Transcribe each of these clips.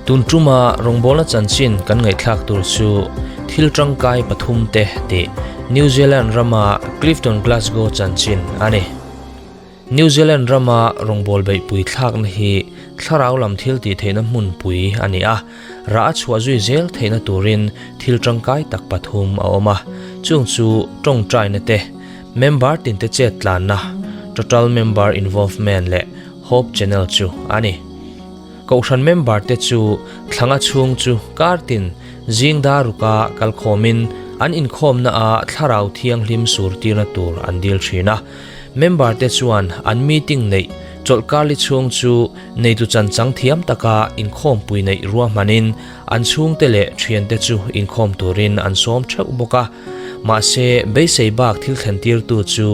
Tun tuma rawngbawlna chanchin kan ngaihthlak tur chu thil tangkai pathumte tih New Zealand rama Clifton Glasgow chanchin a ni. New Zealand rama rawngbâwl beihpui thlâkna hi thlarau lam thil tih theihna hmunpui a ni a, rah a chhuah zui zêl theihna tûrin thil ṭangkai tak pathum a awm a, chûng chu ṭawngṭaina te, member tinte chêt tlânna, total member involvement, leh Hope Channel chu a ni. Kohhran member te chu thlanga chhung chu kar tin zing dar ruka kal khawmin an inkhawmna ah thlarau thianghlim sur tirna tur an dil thin a. Member te chuan an meeting neih chawlhkar li chhung chu neitu chan chang thiam taka inkhawmpui neih ruahmanin an chhungte leh thiante chu inkhawm turin an sawm theuh bawk a. Mahse beisei bak thil thlen tirtu chu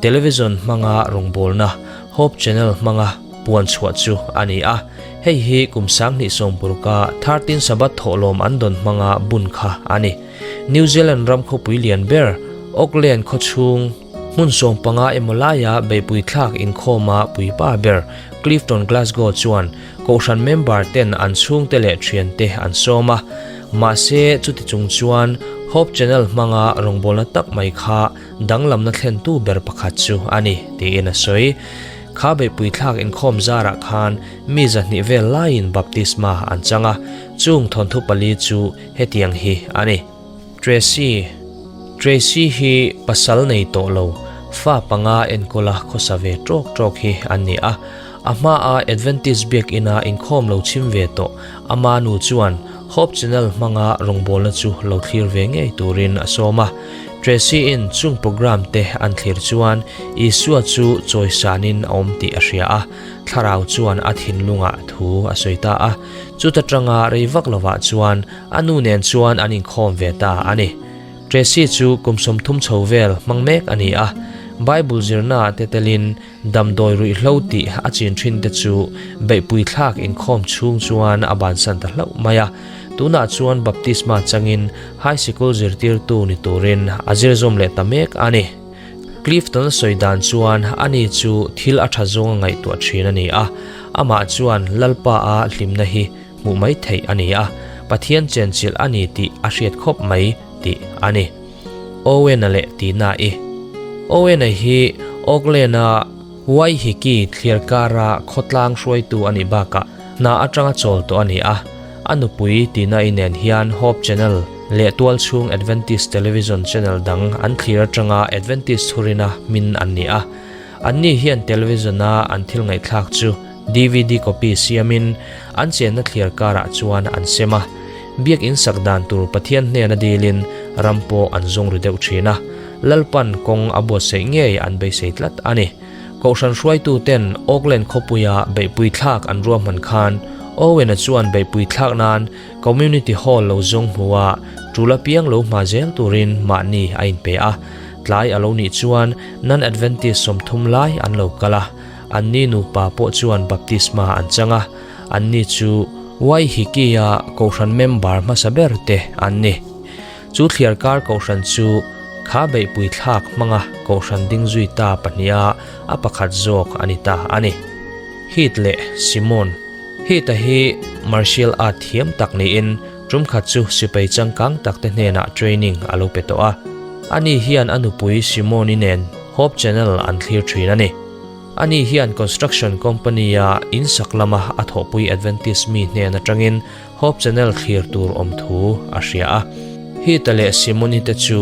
television hmanga rawngbawlna Hope Channel hmanga puan chhuah chu a ni a, hei hi kum 2016a 13 Sabbath thawhlawm an dawn hmanga bun kha a ni. New Zealand ram khawpui lian ber, Auckland khawchhung hmun 15 emaw laia beihpui thlak inkhawma puipa ber Clifton Glasgow chuan kohhran member ten an chhungte leh thiante an sawm a, mahse chuti chung chuan Hope Channel hmanga rawngbawlna tak mai kha danglamna thlentu ber pakhat chu a ni, tiin a sawi. Kha beihpui thlak inkhawm zarah khan mi 200 vel laiin baptisma an chang a, chung thawnthu pali chu hetiang hi a ni. Tracy Tracy hi pasal nei tawh lo, fa panga enkawla khawsa ve tawk tawk hi an ni a. A hmaa Adventist biakina inkhawm lo chhim ve tawh ama nu chuan Hope Channel hmanga rawngbawlna chu lo thlir ve ngei turin a sawm a. Tracy-in chung program te an thlir chuan Isua chu chawisanin a awm tih a hria a, thlarau chuan a thinlungah thu a sawi ta a. Chuta tanga rei vak lovah chuan a nu nen chuan an inkhawm ve ta a ni. Tracy chu kum 30 chho vel hmang mek a ni a, Bible zirnaah te telin Damdawi ruihhlo tih a chin thin te chu beihpui thlak inkhawm chhung chuan a bansan ta hlauh mai a. Tunah chuan baptisma changin high sikul zirtirtu ni turin a zir zawm leh ta mek a ni. Clifton sawi dan chuan ani chu thil a tha zawnga ngaihtuah thin a ni a, amah chuan Lalpa a hlimna hi hmuh mai theih a ni a, Pathian chenchilh a ni tih a hriat khawp mai tih a ni. Owen-a leh Tina-i. Owen-a hi Auckland-a Waiheke thliarkara khawtlang hruaitu a nih bakah hna atanga chawl tawh a ni a. A nupui Tina-i nen hian Hope Channel leh tualchhung Adventist Television channel dang an thlir atanga Adventist thurina hmin an ni a. Anni hian television-a an thil ngaihthlak chu DVD copy siamin an chenna thliar karah chuan an sem a. Biakinn sak dan tur Pathian hnena dilin ram pawh an zawng ri deuh thin a, Lalpan kawng a buatsaih ngei an beisei tlat a ni. Kohhran hruaituten Auckland khawpuia beihpui thlak an ruahman khan Owen-a chuan beihpui thlak nan Community Hall lo zawng hmu a, tul apiang lo hma zel turin mahni a inpe a. Tlai a lo nih chuan Non-Adventist 30 lai an lo kal a, anni nupa pawh chuan baptisma an chang a, anni chu Waiheke-a kohhran member hmasa ber te an ni. Chu thliarkar kohhran chu kha beihpui thlak hmanga kohhran ding zui ta pahniha a pakhat zawk a ni ta a ni. Heath leh Simon Heath-a hi martial art thiam tak niin tum khat chu sipai changkang tak te hnenah training a lo pe tawh a. Ani hian a nupui Simone-i nen Hope Channel an thlir thin a ni. Ani hian construction company-a in sak lama a thawhpui Adventist mi hnen atangin Hope Channel thlir tur awm thu a hria a. Heath-a leh Simone-i te chu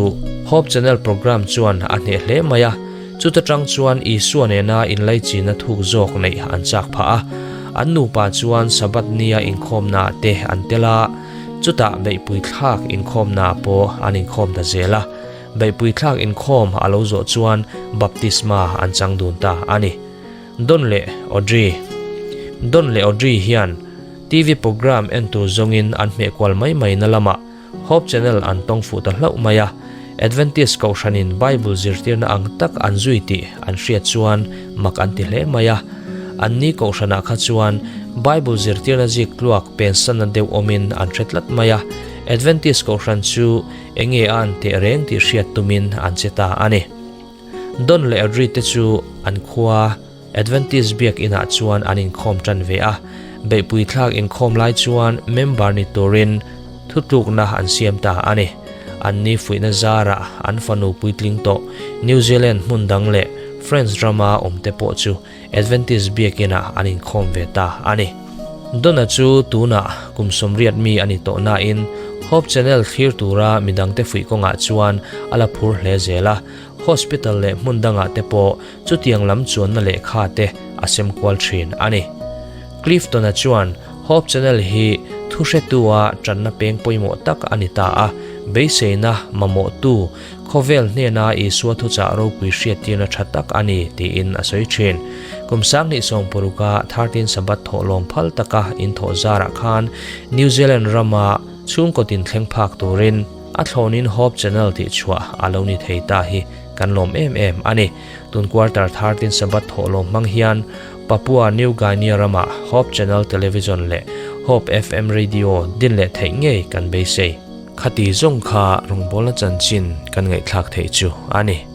Hope Channel program chuan a hneh hle mai a. Chuta tang chuan Isua nena inlaichinna thuk zawk neih an chak phah a. An nupa chuan Sabbath nia inkhawmnaah te an tel a, chutah beihpui thlak inkhawmnaah pawh an inkhawm ta zel a. Beihpui thlak inkhawm a lo zawh chuan baptisma an chang dun ta a ni. Don leh Audrey Don leh Audrey hian TV program en tur zawngin an hmeh kual mai mai na lamah Hope Channel an tawng fuh ta hlauh mai a. Adventist kohhranin Bible zirtirna ang tak an zui tih an hriat chuan mak an ti hle mai a. Anni kohhranah kha chuan Bible zirtirna zik tluak pensanna deuh awmin an hre tlat mai a. Adventist kohhran chu enge a an teh reng tih hriat tumin an che ta a ni. Don leh Audrey te chu an khua Adventist biak inah chuan an inkhawm tan ve a. Beihpui thlak inkhawm lai chuan member ni turin thutlukna an siam ta a ni. Anni fuihna zarah an fanu puitling tawh New Zealand hmun dang leh France rama awmte pawh chu Adventist biakinah an inkhawm ve ta a ni. Donna chu tunah kum 80 mi a ni tawh nain Hope Channel thlir tura midangte fuih kawngah chuan a la phur hle zel a, hospital leh hmun dangah te pawh chutiang lam chuanna lehkha te a sem kual thin a ni. Clifton-a chuan Hope Channel hi thuhretua tanna peng pawimawh tak a ni ta a, beiseina mamawhtu Khawvel hnena Isua thuchah ropui hriattirna tha tak a ni, tiin a sawi thin. Kum 2016-a 13 Sabbath thawhlawm phal taka inthawh zarah khan New Zealand rama chhungkaw tin thleng phak turin a thlawnin Hope Channel tihchhuah a lo ni thei ta hi kan lawm em em a ni. Tun quarter 13 Sabbath thawhlawm hmang hian Papua New Guinea rama Hope Channel Television leh Hope FM Radio din leh theih ngei kan beisei. Khati zawng kha rawngbawlna chanchin kan ngaihthlak theih chu a ni.